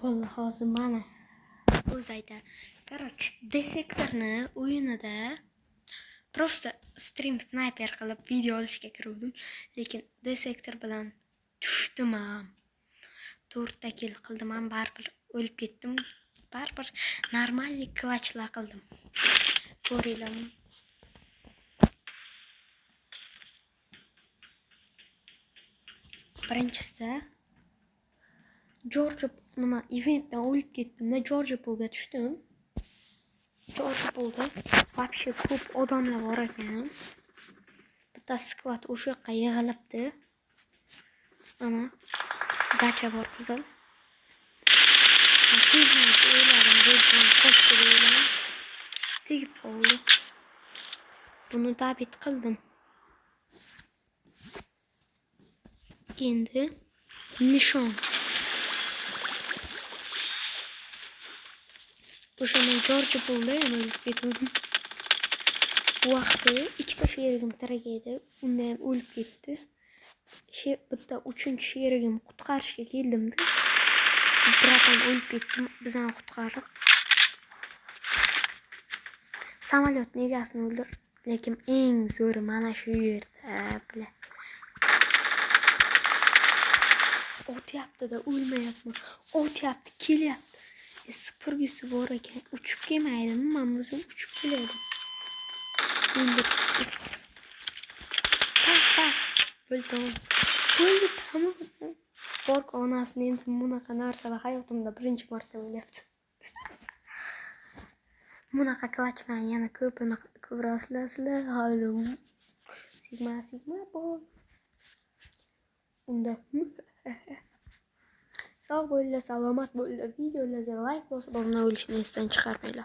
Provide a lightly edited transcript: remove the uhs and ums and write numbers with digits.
Bo'ldi, hozir mana o'zi aytadi. Короче, Desektorni o'yinida просто stream sniper qilib video olishga kiruvdim, lekin Desektor bilan tushdim ham. 4 ta kill qildim ham, baribir o'lib ketdim. Baribir нормальный clutchlar qildim. Ko'ringlar. Birinchisida Georgia nima eventdan o'lib ketdim-da, Georgia Poolga tushdim. Georgia Poolda вообще ko'p odamlar bor ekan. Bitta skvat o'sha yoqqa yig'ilibdi. Ana dacha bor qizil. Tegmaydi o'yladim, bo'lgan qochdi o'yladim. Tegib qoldi. Buni dabit qildim. Endi nishon. O'sha men Georgia Poolda ham o'lib ketdim. Bu vaqti ikkita sherigim tirik edi. Unda ham o'lib ketdi. Bitta uchinchi sherigim qutqarishga keldimda. Bratan o'lib ketdi, bizani qutqarib. Samolyotni egasini o'ldir. Lekin eng zo'ri mana shu yerda, bila. Otyapti-da, o'lmayapman. Otyapti, kelyapti. Supurgisi bor ekan, uchib kelmaydimi? Men o'zim uchib keladi. O'ldirdi. Tak, tak. Bo'ldi. Bo'ldi, tamom. Bork onasini emsin, bunaqa narsalar hayotimda birinchi marta bo'lyapti. Bunaqa clutchlarni yana ko'pini ko'rasizlar sizlar. Halo. Sigma sigma boy. Unda sog' bo'linglar, salomat bo'linglar. Videolarga like bosib, obuna bo'lishni esdan chiqarmanglar.